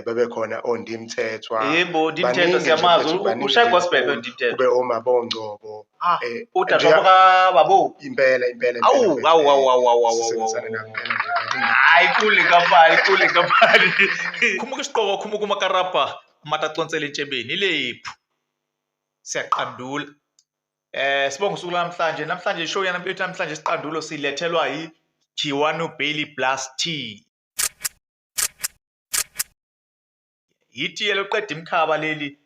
Bebekhona oNdimthethwa. Yebo, Ndimthethwa. Baningi nje Siyamazi. mfethu, baningi Ushaya nje gospel. kakhulu. Ndimthethwa. Kube oMabongcobo. Ah, Nje udadewabo kababo. Impela, impela, impela. Awu. Mfethu, Awu, awu, awu, awu, awu, awu. Sisebenzisana nabo impela nje, baningi. Hayi, kule kampani, kule kampani. Khumuka isiqoko, khumuka umakarabha, amata aconsela entshebeni ilephu. Siyaqandula. Sibonga usuku namhlanje. Namhlanje show yethu namhlanje, isiqandulo silethelwa yi Kiwanu Bailey Plus Tea. Itiye loqeda imkhaba leli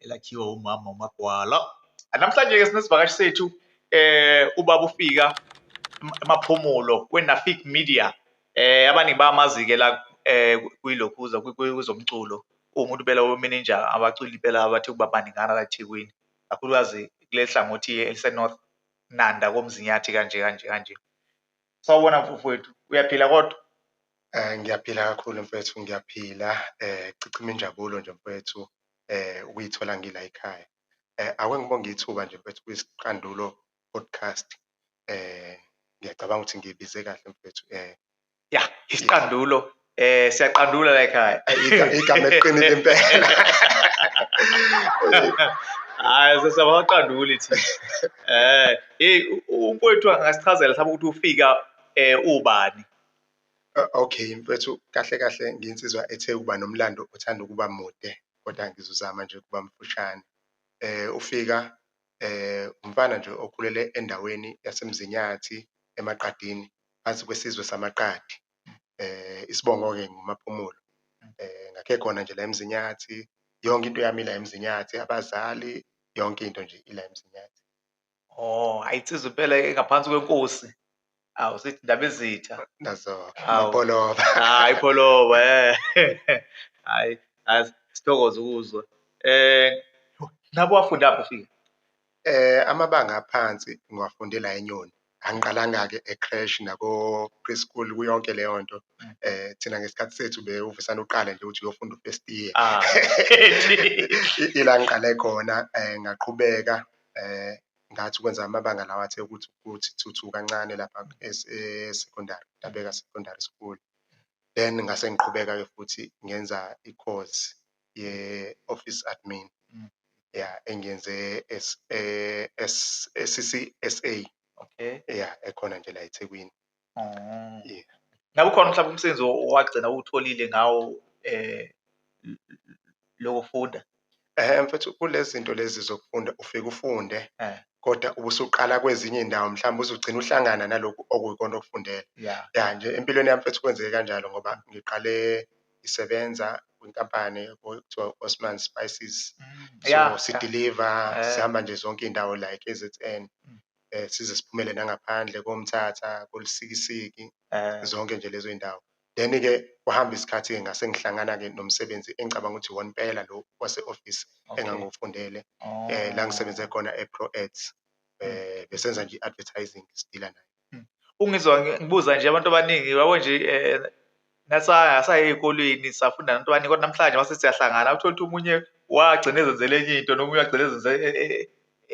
elakhiwa umama uMagwala. Namhlanje ke sinesivakashi sethu, ubaba ufika emaphumulo kweNafik Media. Abaningi bayamazi ke la kuyilokhuza kwezomculo. Uwumuntu phela we-manager abaculi phela abathe ukuba baningana la eThekwini. Kakhulukazi kule hlangothi elise North Nanda koMzinyathi, kanje kanje kanje. Sawubona mfowethu, uyaphila kodwa? Ngiyaphila kakhulu mfethu, ngiyaphila. Chichima injabulo nje mfethu, ukuyithola ngila ekhaya. Ake ngibonge ithuba nje mfethu kwisiqandulo podcast. Ngiyacabanga ukuthi ngiyibize kahle mfethu. Ya, isiqandulo, siyaqandula la ekhaya. Igama eliqinile impela. Hayi, sesabaqanduli thina. Hey, umfowethu angasichazela mhlawumbe ukuthi ufika ubani? Okay mfethu, kahle kahle ngiyinsizwa ethe ukuba nomlando othanda ukuba mude, kodwa ngizozama nje ukuba mfushane. Ufika umfana nje okhulele endaweni yaseMzinyathi eMaqadini, phansi kwesizwe samaQadi. Isibongo-ke nguMaphumulo. Ngakhe khona nje la eMzinyathi, yonke into yami ila eMzinyathi, abazali, yonke into nje ila eMzinyathi. Oh, ayinsizwa impela engaphansi kwenkosi. Awu, sithi indaba ezitha. Nazo-ke, Awu. Mapholoba. Hayi, Pholoba, eh. Hayi, sithokoze ukuzwa. Nabo wafunda phi ufika? Amabanga aphansi ngiwafunde la eNyoni. Angiqalanga-ke e-creche nako preschool kuyonke leyo nto. Thina ngesikhathi sethu bewuvesane uqale nje ukuthi uyofunda u-first year. Ila ngiqale khona, ngaqhubeka, ngathi ukwenza amabanga lawa athe ukuthi thuthu kancane lapha e-secondary, Ntabeka Secondary School. Then ngase ngiqhubeka-ke futhi ngenza i-course ye-office admin. Yeah, engiyenze CCSA. Yeah, ekhona nje la eThekwini. Yeah. Ngabe ukhona mhlawumbe umsebenzi owagcina uwutholile ngawo lokufunda? Mfethu, kulezi zinto lezi zokufunda ufike ufunde, kodwa ubusuqala kwezinye iy'ndawo, mhlawumbe uzugcina uhlangana nalokhu okuyikona okufundela. Ya nje empilweni yami mfethu kwenzeke kanjalo, ngoba ngiqale ngisebenza kwinkampani okuthiwa Osman Spices. So si-deliver, sihamba nje zonke iy'ndawo la e-KZN. Size siphumele nangaphandle koMthatha, koLusikisiki, zonke nje lezo iy'ndawo. Then-ke kuhamba isikhathi-ke ngase ngihlangana-ke nomsebenzi engicabanga ukuthi iwona impela lo wase-office engangiwufundele. La ngisebenze khona e-Pro Ads. Besenza nje i-advertising, sidila nayo. Ungizwa ngibuza nje, abantu abaningi yabo nje, nasa ey'kolweni safunda nabantu abaningi, kodwa namhlanje mase siyahlangana uthola ukuthi omunye wagcina ezenzele enye into nomunye wagcina ezenze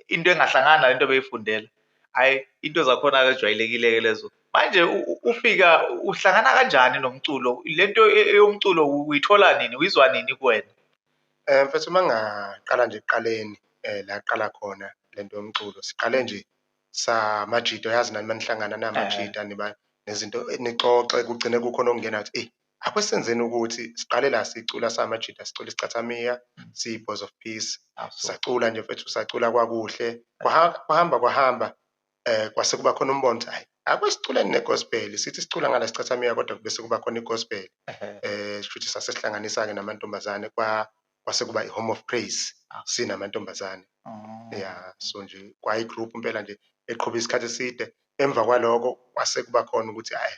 into engahlangani nalento ebeyifundela. Hhayi, into zakhona-ke ejwayelekile-ke lezo. Manje ufika uhlangana kanjani nomculo? Lento yomculo uyithola nini, uyizwa nini kuwena? Mfethu, uma ngingaqala nje ekuqaleni, la kuqala khona lento yomculo, siqale nje samajita, uyazi nani manihlangana namajita niba nezinto nixoxe, kugcine kukhona okungena ukuthi eyi, akho senzeni ukuthi siqale la sicula samajita, sicula isicathamiya, siyi-Boys of Peace. Sacula nje mfethu, sacula kwakuhle, kwahamba kwahamba, kwase kuba khona umbono ukuthi hhayi, ake siculeni ne-gospel, sithi sicula ngala sicathamiya kodwa bese kuba khona i-gospel. Shuthi sasesihlanganisa-ke namantombazane, kwase kuba i-Home of Praise, sinamantombazane. Yeah, so nje kwayi-group impela nje eqhube isikhathi eside. Emva kwaloko kwase kuba khona ukuthi hhayi,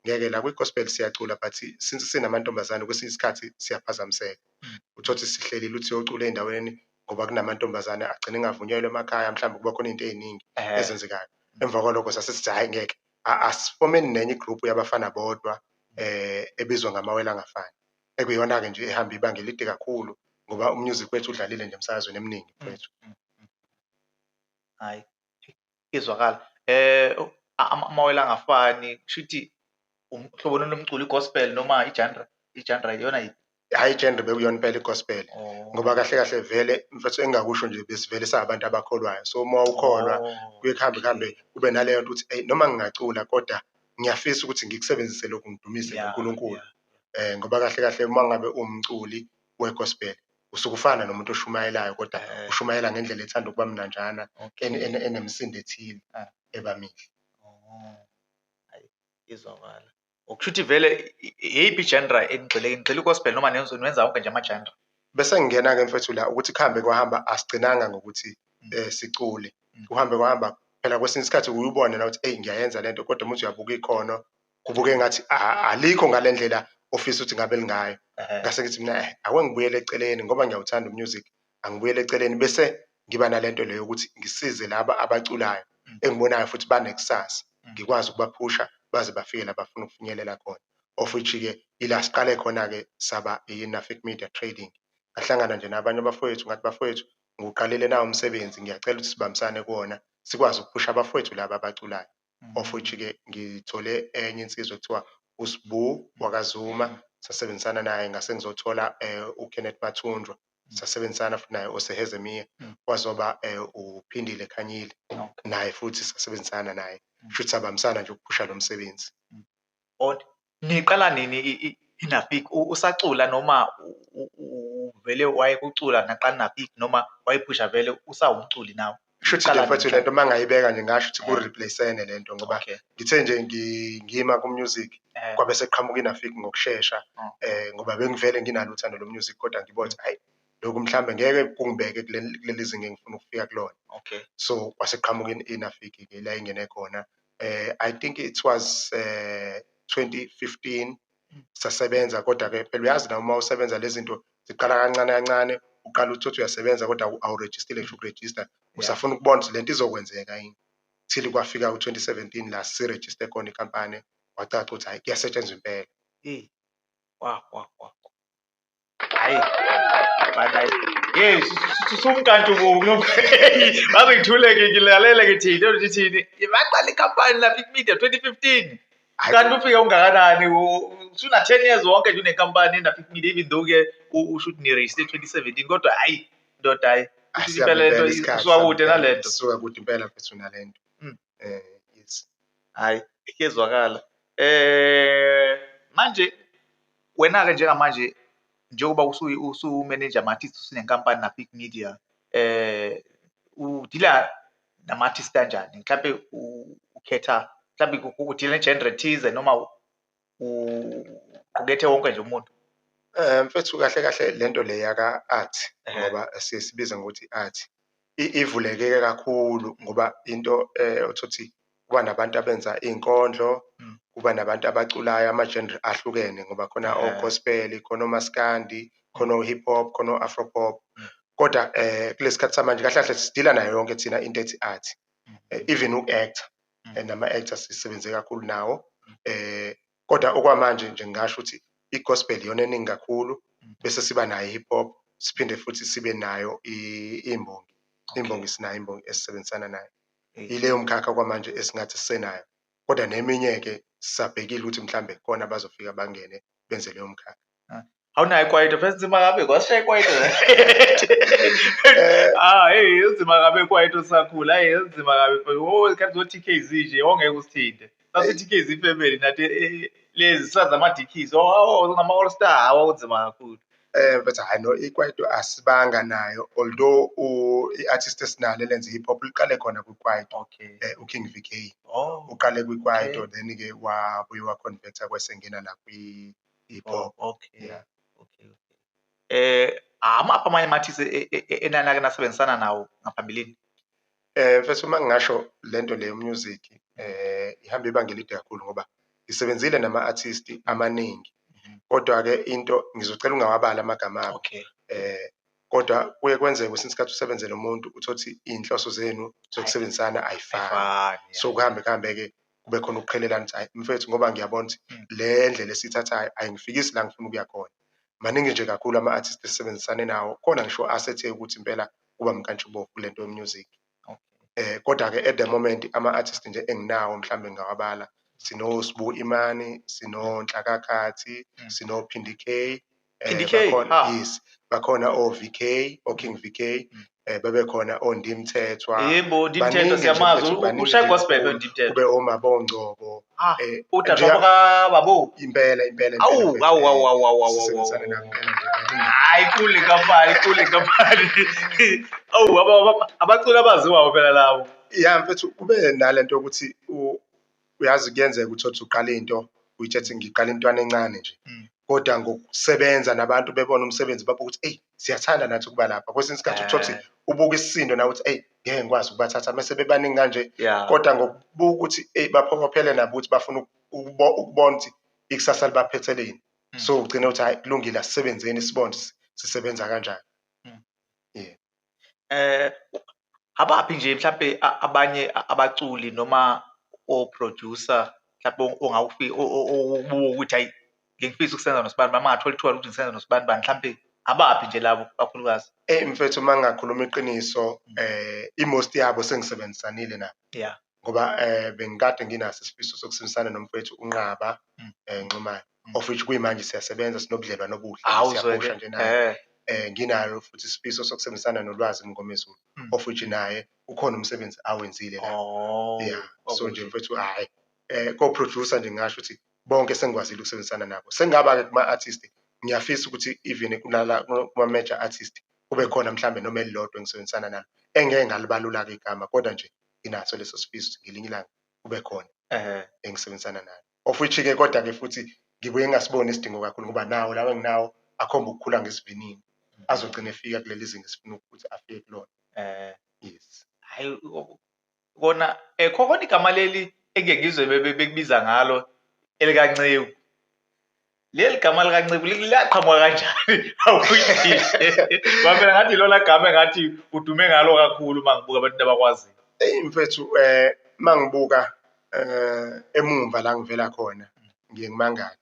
ngeke la kwi-gospel siyacula, but since sinamantombazane kwesinye isikhathi siyaphazamiseka. Uthole ukuthi sihlelile ukuthi siyocula ey'ndaweni ngoba kunamantombazane agcine engavunyelwa emakhaya, mhlawumbe kuba khona iy'nto ey'ningi ezenzekayo. Emva kwalokho sase sithi hhayi ngeke, asifomeni nenye i-group yabafana bodwa, ebizwa ngamawele angafani. Ekuyiyona-ke nje ehamba ibanga elide kakhulu ngoba u-music wethu udlalile nje emsakazweni eminingi mfethu. Hhayi, izwakala. Amawele angafani, kushuthi uhlobo lomculo i-gospel noma i-genre? I-genre iyona yiphi? Hhayi, i-genre bekuyona impela i-gospel. Oh. Ngoba kahle kahle vele mfethu, engingakusho nje, besivele sabantu abakholwayo, so uma ukholwa kuye kuhambe kuhambe kube naleyo nto ukuthi eyi, noma ngingacula kodwa ngiyafisa ukuthi ngikusebenzise lokhu ngidumise uNkulunkulu. Ngoba kahle kahle uma ngabe uwumculi we-gospel usuke ufana nomuntu oshumayelayo, kodwa ushumayela ngendlela ethanda ukuba mnanjana, enemisindo ethile eba mihle. Oh, hhayi, izwakala. Okusho ukuthi vele iyiphi i-genre enigxile, nigxile i-gospel noma nenza wonke nje ama-genre? Bese ngingena-ke mfethu la ukuthi kuhambe kwahamba, asigcinanga ngokuthi sicule. Kuhambe kwahamba phela, kwesinye isikhathi uye ubone la ukuthi eyi, ngiyayenza lento, kodwa uma uthi uyabuka ikhono kubuke ngathi alikho ngale ndlela ofisa ukuthi ngabe lingayo. Ngase ngithi mina ake ngibuyele eceleni ngoba ngiyawuthanda u-music, angibuyele eceleni bese ngiba nalento leyo ukuthi ngisize laba abaculayo engibonayo futhi banekusasa, ngikwazi ukubaphusha baze bafike la bafuna ukufinyelela khona. Of which-ke ila siqale khona-ke saba i-Nafik Media Trading. Ngahlangana nje nabanye abafowethu, ngathi bafowethu, ngiwuqalile nawo umsebenzi, ngiyacela ukuthi sibambisane kuwona, sikwazi ukuphusha abafowethu laba abaculayo. Of which-ke ngithole enye insizwa ekuthiwa uSbu wakaZuma, sasebenzisana naye, ngase ngizothola uKenneth Mathunjwa, sasebenzisana futhi naye oseHezemiya, wazoba uPhindile Khanyile, naye futhi sasebenzisana naye, shuthi sabambisana nje ukuphusha lo msebenzi. Niqala nini iNafik? Usacula noma uvele wayekucula naqala iNafik, noma wayiphusha vele usawumculi nawe? Shuthi nje mfethu lento uma ngayibeka nje ngasho ukuthi ku-replace-ene lento, ngoba ngithe nje ngima ku-music kwabe sekuqhamuka iNafik ngokushesha, ngoba bengivele nginalo uthando lo-music, kodwa ngibona ukuthi hhayi, lokhu mhlambe ngeke kungibeke kuleli zinga engifuna ukufika kulona. So kwase kuqhamuka iNafik-ke la ingene khona. I think it was 2015 sasebenza, kodwa-ke phela uyazi nawe uma usebenza lezi zinto ziqala kancane kancane, uqala uthi uyasebenza kodwa awurejistile ngisho ukurejista, usafuna ukubona ukuthi lento izokwenzeka yini. Till kwafika u-2017 la sirejiste khona ikhampani, kwacaca ukuthi hhayi, kuyasetshenzwa impela. Wa wa wa. Hhayi, bana, hey, sumkanti ubo. Baze ngithule-ke, ngilalele ngithini, ngithini. Baqala ikhampani Nafik Media 2015. Kanti ufike ungakanani? Usuna 10 years wonke nje unenkampani eNafik Media, even though-ke usho ukuthi ni-register 2017, kodwa hhayi ndoda, hhayi. Kusho impela lento isuka kude nalento. Isuka kude impela mfethu nalento. Yes. Hhayi, kuyezwakala. Manje wena-ke njengamanje, njengoba usu-manager ama-artist, usunenkampani Nafik Media, udila nama-artist kanjani? Mhlampe ukhetha, mhlampe udila ne-genre ethize noma uqukethe wonke nje umuntu? Mfethu, kahle kahle lento le yaka-art, ngoba siye sibiza ngokuthi i-art, ivuleke kakhulu, ngoba into othothi kuba nabantu abenza iy'nkondlo, kuba nabantu abaculayo ama-genre ahlukene, ngoba khona o-gospel, khona omaskandi, khona o-hip hop, khona o-afro pop. Kodwa kulesi sikhathi samanje kahle kahle sidila nayo yonke thina into ethi art, even uku-actor, nama-actors sisebenze kakhulu nawo. Kodwa okwamanje nje ngingasho ukuthi i-gospel iyona eningi kakhulu, bese siba nayo i-hip hop, siphinde futhi sibe nayo imbongi. Imbongi sinayo, imbongi esisebenzisana nayo. Ileyo mkhakha kwamanje esingathi sisenayo. Kodwa neminye-ke sisabhekile ukuthi mhlambe khona bazofika bangene benze leyo mkhakha. Awunayo ikwaito, phela inzima kabi, kwasishaya ikwaito. Ah, hey, inzima kabi ikwaito sakhula, hey, inzima kabi. Oh, isikhathi zo-TKZ nje, ongeke usithinte. Sasi-TKZ family nathi lezi sazi ama-Dickies, oh, nama All Star, awunzima kakhulu. But hayi no, ikwaito asibanga nayo, although i-artist esinalo elenza i-hip hop liqale khona kwikwaito. uKing VK. Uqale kwikwaito, then-ke wabuye wa-convert-a kwesengena la kwi-hip hop. Yeah. Okay. Amaphi amanye ama-artist enanake nasebenzisana nawo ngaphambilini? Mfethu, uma ngingasho lento le music ihamba ibanga elide kakhulu, ngoba ngisebenzile nama-artist amaningi. Kodwa-ke into ngizocela ungawabali amagama abo. Kodwa kuye kwenzeke kwesinye isikhathi usebenze nomuntu, uthole ukuthi iy'nhloso zenu zokusebenzisana ayifani. Ayifani, So kuhambe kuhambe-ke kube khona ukuqhelelana ukuthi hayi mfethu, ngoba ngiyabona ukuthi le ndlela esiyithathayo ayingifikisi la ngifuna ukuya khona. Maningi nje kakhulu ama-artist esisebenzisane nawo, khona ngisho asethe ukuthi impela kuba mkantshubovu kule nto ye-music. Kodwa-ke at the moment ama-artist nje enginawo mhlambe ngingawabala, sino Sibu Imani, sino Nhlakakhathi, sino Phindi K, Phindi K, bakhona ha. yes, bakhona o VK, o King VK, bebe khona oNdimthethwa. Yebo, Ndimthethwa Baningi nje siyamazi, mfethu, baningi ushaya nje gospel kakhulu. uNdimthethwa. Kube oMabongcobo, Ah, nje udadewabo kaBabo. Impela, impela, impela Awu, mfethu, awu, awu, awu, awu, awu, awu, sisebenzisana awu. nabo impela nje, baningi. Hayi, inkulu inkampani, inkulu inkampani. Awu, abaculi abaziwayo phela labo. Ya mfethu, kube nalento yokuthi uyazi kuyenzeka ukuthi uthi uqala into, uyitshe ngiqala intwana encane nje. Kodwa ngokusebenza nabantu bebona umsebenzi babuka ukuthi eyi siyathanda nathi ukuba lapha. Kwesinye isikhathi uthole ukuthi ubuka isisindo nawe ukuthi eyi ngeke ngikwazi ukubathatha mese bebaningi kanje. Kodwa ngokubuka ukuthi eyi baphokophele nabo ukuthi bafuna ukubona ukuthi ikusasa libaphetheleni. So ugcina uthi hhayi kulungile asisebenzeni sibone sisebenza kanjani. Yeah. Abaphi nje mhlambe abanye abaculi noma o-producer mhlambe ongawufika ubuka ukuthi hayi ngifisa ukusebenza noSibani, mama ngathola ithuba lokuthi ngisebenze noSibani bani, mhlambe abaphi nje labo kakhulukazi? Mfethu uma ngingakhuluma iqiniso, i-most yabo sengisebenzisanile nabo. Ngoba bengikade nginaso isifiso sokusebenzisana nomfethu uNqaba, Nxumalo, of which kuyimanje siyasebenza, sinobudlelwano obuhle, siyaphusha nje naye. Nginalo futhi isifiso sokusebenzisana noLwazi Mngomezulu, of which naye ukhona umsebenzi awenzile la. Yeah, so nje mfethu hhayi, ko-producer nje ngingasho ukuthi bonke sengikwazile ukusebenzisana nabo. Sengingaba-ke kuma-artist, ngiyafisa ukuthi even kunala kuma-major artist kube khona mhlambe noma elilodwa engisebenzisana nalo, engeke ngalibalula-ke igama, kodwa nje nginaso leso sifiso ngelinye ilanga kube khona engisebenzisana nalo. Of which-ke kodwa-ke futhi ngibuye ngingasiboni isidingo kakhulu ngoba nawo lawa enginawo akhomba ukukhula ngesivinini, azogcina efika kuleli zinga esifuna ukuthi afike kulona. Yes. Hhayi, kona khona igama leli engike ngizwe bekubiza ngalo elikaNceku. Leli gama likaNceku liyaqhamuka kanjani? Awuyisho. Ngoba phela ngathi ilona gama engathi udume ngalo kakhulu uma ngibuka abantu abakwaziyo. Eyi mfethu, mangibuka emumva la ngivela khona ngiye ngimangale.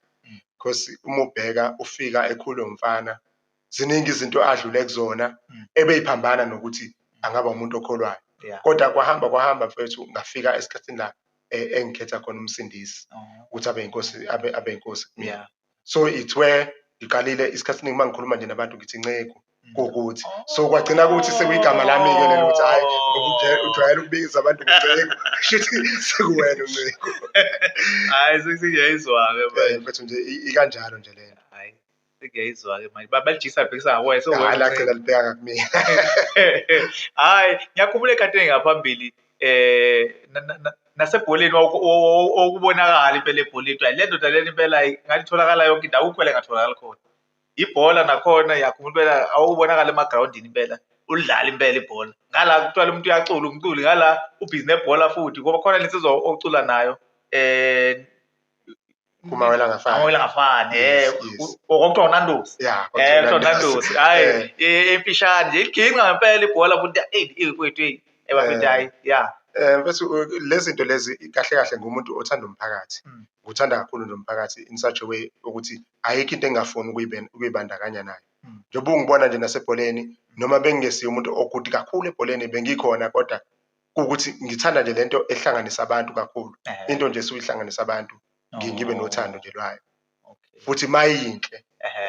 Because uma ubheka ufika ekhule umfana, ziningi izinto adlule kuzona ebeyiphambana nokuthi angaba umuntu okholwayo. Kodwa kwahamba kwahamba mfethu, ngafika esikhathini la engikhetha khona uMsindisi ukuthi abe inkosi, abe inkosi kumina. So it's where ngiqalile isikhathi esiningi uma ngikhuluma nje nabantu ngithi Nceku kuwukuthi. So kwagcina ukuthi sekuyigama lami-ke lelo ukuthi hhayi ngoba ujwayele ukubiza abantu ngoNceku, shuthi sekuwena uNceku. Hhayi sengiyayizwa-ke manje. Mfethu nje ikanjalo nje lento. Hhayi sengiyayizwa-ke manje. Balijikisa libhekisa ngakuwena, sewuwena Hhayi uNceku. lagcina libheka ngakumina. Hhayi ngiyakhumbula ekhathini ngaphambili nasebholeni okubonakala impela ebholeni kuthiwa le ndoda lena impela ngathi itholakala yonke indawo, akukho la engatholakali khona. Ibhola nakhona ngiyakhumbula impela awubonakala emagrawundini impela, ulidlala impela ibhola. Ngala kuthiwa lo muntu uyacula, umculi, ngala ubhizi nebhola futhi ngoba khona lensizwa ocula nayo Kumawele angafani. Amawele angafani, Yes, yes. Kwakuthiwa uNandosi. Yeah, kwakuthiwa Kuthiwa uNandosi. uNandosi. Hhayi, emfishane nje, iginqa ngempela ibhola futhi, eyi, eyi, mfowethu, eyi, bafethu, hhayi, yeah. Mfethu, lezi zinto lezi kahle kahle ngumuntu othanda umphakathi. Ngiwuthanda kakhulu nje umphakathi in such a way ukuthi ayikho into engingafuni ukuyibandakanya nayo. Njengoba ungibona nje nasebholeni, noma bengingesiye umuntu o-good kakhulu ebholeni, bengikhona kodwa kuwukuthi ngithanda nje lento ehlanganisa abantu kakhulu. Into nje esuke ihlanganisa abantu, ngibe nothando nje lwayo. Futhi mayinhle,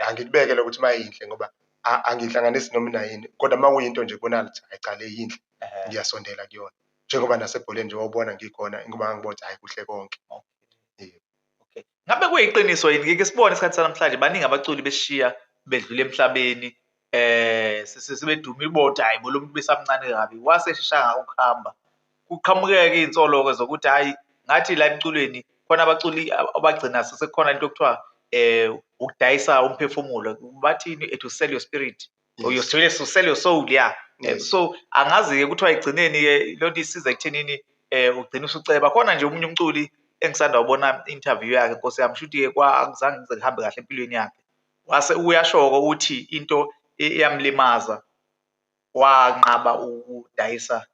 angikubekele ukuthi mayinhle ngoba angihlanganisi noma inayini, kodwa uma kuyinto nje kubonakala ukuthi hayi cha le yinhle, ngiyasondela kuyona. Njengoba nasebholeni nje wawubona ngikhona, ngoba ngangibona ukuthi hhayi kuhle konke. Yebo. Ngabe kuyiqiniso yini? Ngike sibone isikhathi sanamhlanje baningi abaculi besishiya bedlula emhlabeni, sebedumile bodwa, hhayi bo lo muntu besamncane kabi, waseshesha ukuhamba. Kuqhamukeke iy'nsolo-ke zokuthi hhayi ngathi la emculweni khona abaculi abagcina sekukhona into okuthiwa ukudayisa umphefumulo, bathini, to sell your spirit or your to sell your soul, yeah. So angazi-ke kuthiwa ekugcineni-ke lento isiza ekuthenini ugcine usuceba. Khona nje omunye umculi engisanda kubona interview yakhe, Nkosi yami, shuthi-ke akuzange kuze kuhambe kahle empilweni yakhe. Wase uyasho-ke ukuthi into eyamlimaza wanqaba ukudayisa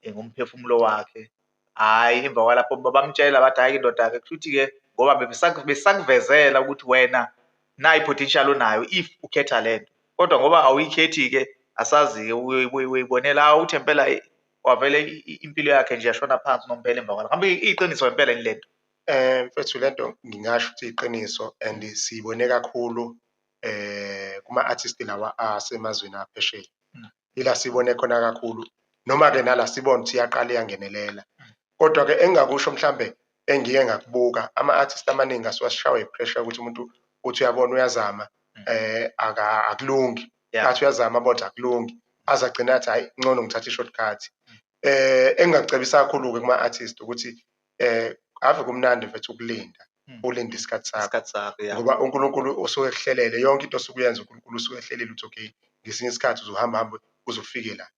ngomphefumulo wakhe. Hhayi, emva kwalapho bamtshela bathi hhayi indoda-ke kushuthi-ke ngoba besakuvezela ukuthi wena nayi i-potential onayo if ukhetha lento, kodwa ngoba awuyikhethi-ke asazi-ke uyibonela uthi impela wavele impilo yakhe nje yashona phansi unomphela emva kwalokho. Ngabe iyiqiniso ngempela yini lento? Mfethu lento ngingasho ukuthi iqiniso and siyibone kakhulu kuma-artist lawa asemazweni aphesheya. Ila sibone khona kakhulu, noma-ke nala sibone ukuthi iyaqala iyangenelela. Kodwa-ke engingakusho mhlambe engike ngakubuka, ama-artist amaningi asuke ashawa i-pressure ukuthi umuntu uthi uyabona uyazama akulungi, athi uyazama abone ukuthi akulungi, aze agcine athi hhayi ngcono ngithathe i-shortcut. Engingakucebisa kakhulu-ke kuma-artist ukuthi ave kumnandi mfethu ukulinda, ulinde isikhathi sakho. Isikhathi sakho, yeah. Ngoba uNkulunkulu usuke ekuhlelele yonke into osuke uyenza, uNkulunkulu usuke ehlelile ukuthi okay, ngesinye isikhathi uzohamba hambe uze ufike la.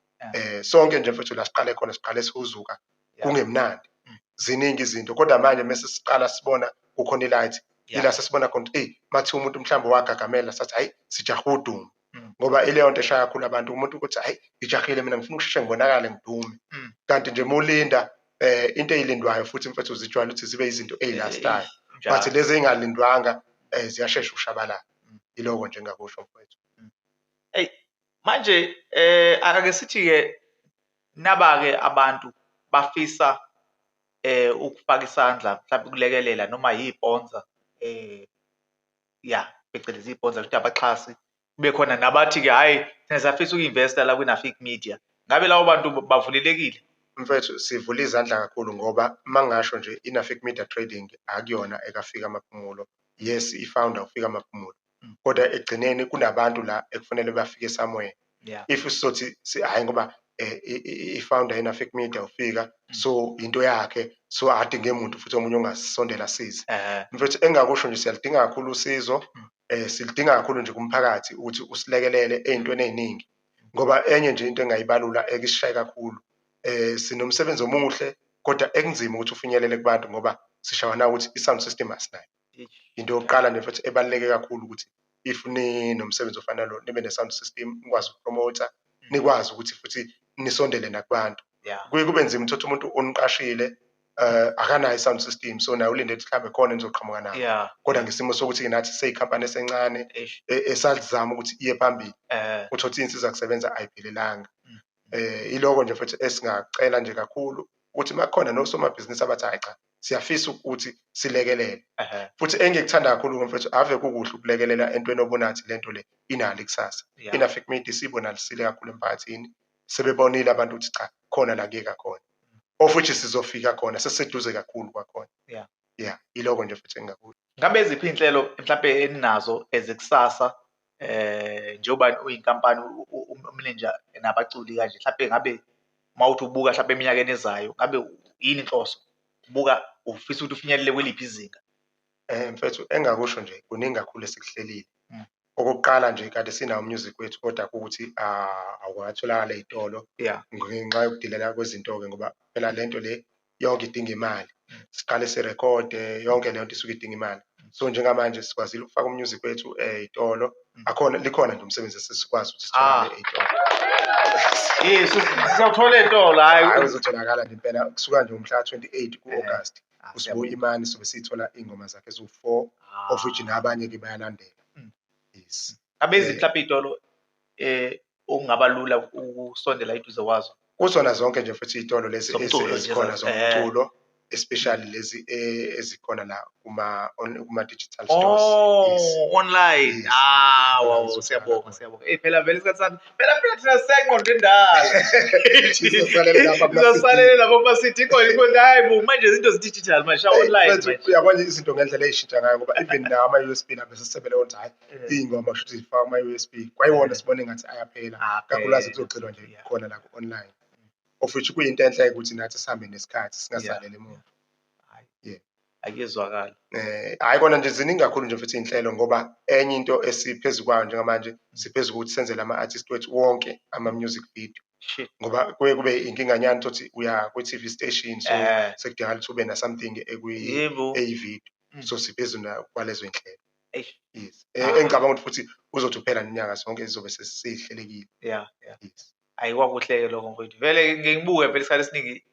Sonke nje mfethu la siqale khona, siqale sihuzuka kungemnandi. Ziningi izinto, kodwa manje mase siqala sibona kukhona i-light, ila sesibona khona ukuthi eyi mathiwa umuntu mhlawumbe wagagamela sathi hayi sijahe udumo. Ngoba ileyo nto eshaya kakhulu abantu, umuntu ukuthi hayi ngijahile mina ngifuna ukusheshe ngibonakale ngidume. Kanti nje mulinda into eyilindwayo futhi mfethu zijwayele ukuthi zibe izinto ezilastayo. But lezi ey'ngalindwanga ziyashesha ukushabalala. Yiloko nje engingakusho mfethu. Eyi manje ake sithi-ke naba-ke abantu bafisa ukufaka isandla mhlawumbe ukulekelela noma yiponsa ya phecelezi iponsa ukuthi abaxhasi, kube khona nabathi-ke hhayi thina siyafisa uku-investa la kwi-Nafik Media. Ngabe labo bantu bavulelekile? Mfethu sivula izandla kakhulu ngoba mangasho nje i-Nafik Media Trading akuyona ekafika Maphumulo. Yes, i-founder ufika Maphumulo, kodwa ekugcineni kunabantu la ekufanele bafike somewhere. If sizothi hhayi ngoba i-founder ye-Nafik Media ufika, so into yakhe, so akadinge muntu futhi omunye ongasondela asize. Mfethu engingakusho nje siyalidinga kakhulu usizo, silidinga kakhulu nje kumphakathi ukuthi usilekelele ey'ntweni ey'ningi. Ngoba enye nje into engayibalula ekisishaye kakhulu, sinomsebenzi omuhle kodwa ekunzima ukuthi ufinyelele kubantu ngoba sishawa na ukuthi i-sound system asinayo. Into yokuqala nje futhi ebaluleke kakhulu ukuthi if ninomsebenzi ofana nalo nibe ne-sound system, nikwazi ukupromotha, nikwazi ukuthi futhi nisondele nakubantu. Kuye kube nzima uthatha umuntu oniqashile akanayo i-sound system, so naye ulinde ukuthi mhlawumbe khona enizoqhamuka nayo. Kodwa ngesimo sokuthi nathi seyikhampani esencane esazama ukuthi iye phambili, uthole ukuthi iy'nsiza kusebenza ayiphelelanga. Iloko nje futhi esingacela nje kakhulu ukuthi makukhona nosomabhizinisi abathi hhayi cha siyafisa ukuthi silekelele. Futhi engikuthanda kakhulu mfethu ave kukuhle ukulekelela entweni obonathi lento le inalo ikusasa. I-Nafik Media isibonalisile kakhulu emphakathini, sebebonile abantu ukuthi cha khona la kuyeka khona. Of which sizofika khona, sesiseduze kakhulu kwakhona. Yeah, iloko nje futhi engingakusho. Ngabe eziphi iy'nhlelo mhlampe eninazo ezekusasa njengoba uyinkampani umanager nabaculi kanje, mhlampe ngabe mawuthi ubuka mhlampe eminyakeni ezayo ngabe yini inhloso? Ubuka ufisa ukuthi ufinyelele kweliphi izinga? Mfethu engingakusho nje kuningi kakhulu esikuhlelile. Okokuqala nje kade sinawo umusic wethu kodwa kuwukuthi awukatholakala ey'tolo ngenxa yokudilela kwezinto-ke ngoba phela lento le yonke idinga imali. Siqale sirekhode yonke leyo nto isuke idinga imali. So njengamanje sikwazile ukufaka umusic wethu ey'tolo. Akhona likhona nje umsebenzi esesikwazi ukuthi sitholakale ey'tolo. Yes, siyawuthola ey'tolo hhayi. Hhayi uzotholakala nje impela kusuka nje umhla ka-28 ku-August. Usibu Imani sobe sithola iy'ngoma zakhe eziwu-4 of which nabanye-ke bayalandela. Yes. Ngabe iziphi mhlawumbe iy'tolo okungaba lula ukusondela eduze kwazo? Kuzona zonke nje futhi iy'tolo lezi ezikhona zomculo, especially lezi ezikhona la kuma-digital stores. Oh, online. Ah, wow, siyabonga, siyabonga. Eh phela vele isikhathi sami. Phela phela thina sengqondo endala. Sizosalela lapha kuma-CD khona ikhona hayi bo manje izinto zi-digital manje online manje. Uyabona izinto ngendlela ey'shintsha ngayo ngoba even nawo ama-USB lapha sesisebele ukuthi hhayi iy'ngoma kusho ukuthi zifakwa kuma-USB. Kwayiwona sibone ngathi ayaphela. Kakhulukazi kuzogxilwa nje khona la ku-online. Of which kuyinto enhle ukuthi nathi sihambe nesikhathi singasaleli emuva. Yeah. Akuyezwakala. Hhayi kona nje ziningi kakhulu nje futhi iy'nhlelo ngoba enye into esiphezu kwayo njengamanje siphezu kokuthi senzele ama-artist wethu wonke ama-music video. Ngoba kuye kube inkinganyana ukuthi uya kwi-T_V station so sekudingakala ukuthi ube na something eyi-video. So siphezu kwalezo y'nhlelo. Yes. Engicabanga ukuthi futhi uzothi uphela nonyaka sonke sizobe sesihlelekile. Yeah, yeah. Yes. Ayi kwakuhle-ke lokho mfowethu. Vele ngibuke vele isikhathi esiningi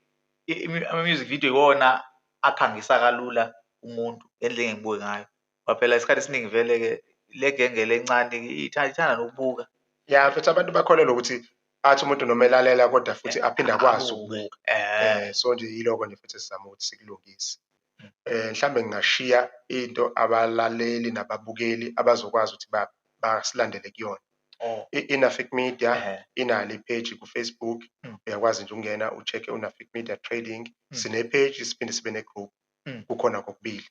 ama-music video iwona akhangisa kalula umuntu ngendlela engibuke ngayo. Ngoba phela isikhathi esiningi vele-ke le genge lencane ithanda nokubuka. Ya futhi abantu bakholelwa ukuthi athi umuntu noma elalela kodwa futhi aphinde akwazi ukubuka. So nje yiloko nje futhi esizama ukuthi sikulungise. Mhlambe ngingashiya into abalaleli nababukeli abazokwazi ukuthi basilandele kuyona. Oh. I-Nafik Media inalo i-page ku-Facebook. Uyakwazi nje ukungena u-check-e uNafik Media Trading. Sine-page, siphinde sibe ne-group. Kukhona kokubili.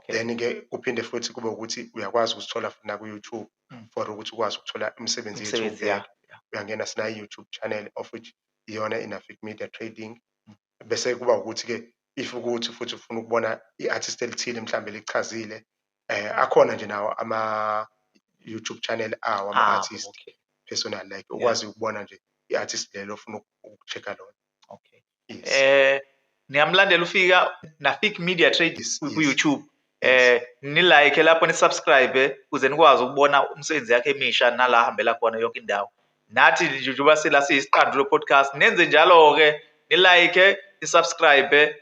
Then-ke kuphinde futhi kube ukuthi uyakwazi ukusithola futhi naku-YouTube for ukuthi ukwazi ukuthola imisebenzi yethu Imisebenzi, ubheke. Uyangena, sinayo i-YouTube channel, of which iyona i-Nafik Media Trading. Bese kuba ukuthi-ke if ukuthi futhi ufuna ukubona i-artist elithile mhlambe lichazile, akhona nje nawo ama-YouTube channel awo ama-artist personal, like ukwazi ukubona nje i-artist lelo ofuna uku-check-a lona. Yes. Niyamlandela ufika Nafik Media Trade ku YouTube. Yes. Ni like lapho, ni subscribe ukuze nikwazi ukubona umsebenzi yakhe emisha nala hambela khona yonke indawo. Nathi nje njengoba sila siyisiqandu lo podcast, nenze njalo ke, ni like, ni subscribe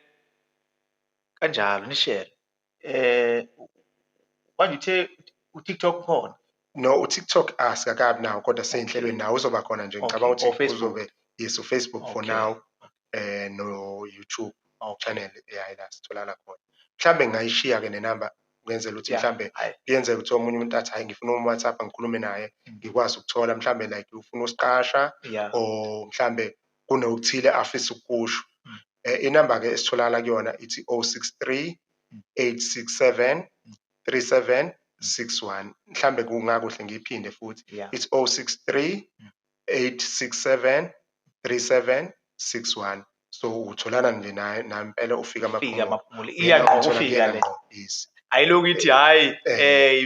kanjalo, ni share. Manje uthe uTikTok khona? No, uTikTok asikakabi nawo, kodwa seyinhlelweni nawo uzoba khona nje. Ngicabanga ukuthi Or Facebook. uzobe, yes, uFacebook for now, no YouTube channel, yeah, la sitholakala khona. Mhlambe ngingayishiya ke nenamba ngenzela ukuthi mhlambe kuyenzeka ukuthi omunye umuntu athi hayi, ngifuna um-WhatsApp ngikhulume naye, ngikwazi ukuthola mhlambe like ufuna usiqasha or mhlambe kunokuthile afisa ukukusho. Inamba ke esitholakala kuyona ithi 063 867 3761. Mhlambe kungakuhle ngiyiphinde futhi. It's 063 867 3761. So utholana nje naye nampela ufika Fika Amaphumulo. Amaphumulo. Iya ngqo Uthola kufika kuyena le. ngqo, yes. Ayiloku ithi hayi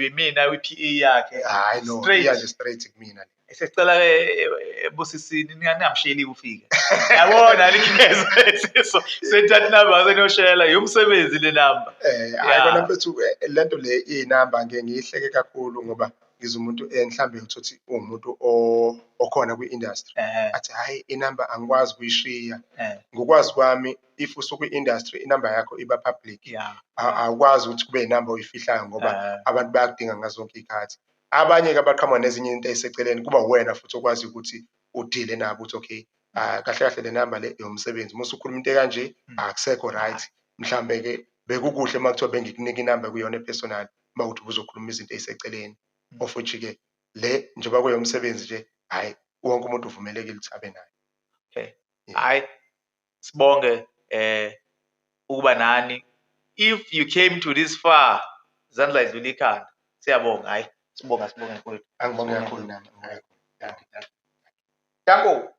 mina i-PA yakhe. Hayi no, Straight. iya nje straight kumina. Sesicela ke ebusisini ningamsheli ufika. Yabona likheza senthatha inamba senoshela yomsebenzi le namba. Hayi kona mfethu, lento le inamba ngeke ngiyihleke kakhulu ngoba ngizwe umuntu mhlambe uthothi uwumuntu okhona kwi-industry. Athi hayi inamba angikwazi ukuyishiya. Ngokwazi kwami if usukwi-industry inamba yakho iba public. Awukwazi ukuthi kube inamba oyifihlayo ngoba abantu bayakudinga ngazo zonke izikhathi. Abanye ke abaqhamuka nezinye izinto eziseceleni kuba uwena futhi okwazi ukuthi udile nabo ukuthi okay, kahle kahle le namba le yomsebenzi, uma usukhuluma into ekanje akusekho right. Mhlambe ke bekukuhle uma kuthiwa bengikunika inamba kuyona personal uma uthi uzokhuluma izinto eziseceleni. Of which ke le njengoba kuyomsebenzi nje hayi wonke umuntu uvumelekile ukuthi abe nayo. Hayi sibonge ukuba nani. If you came to this far, izandla idlula ikhanda. Siyabonga, hayi sibonga, sibonga mfowethu. Angibonge kakhulu nami. Danko.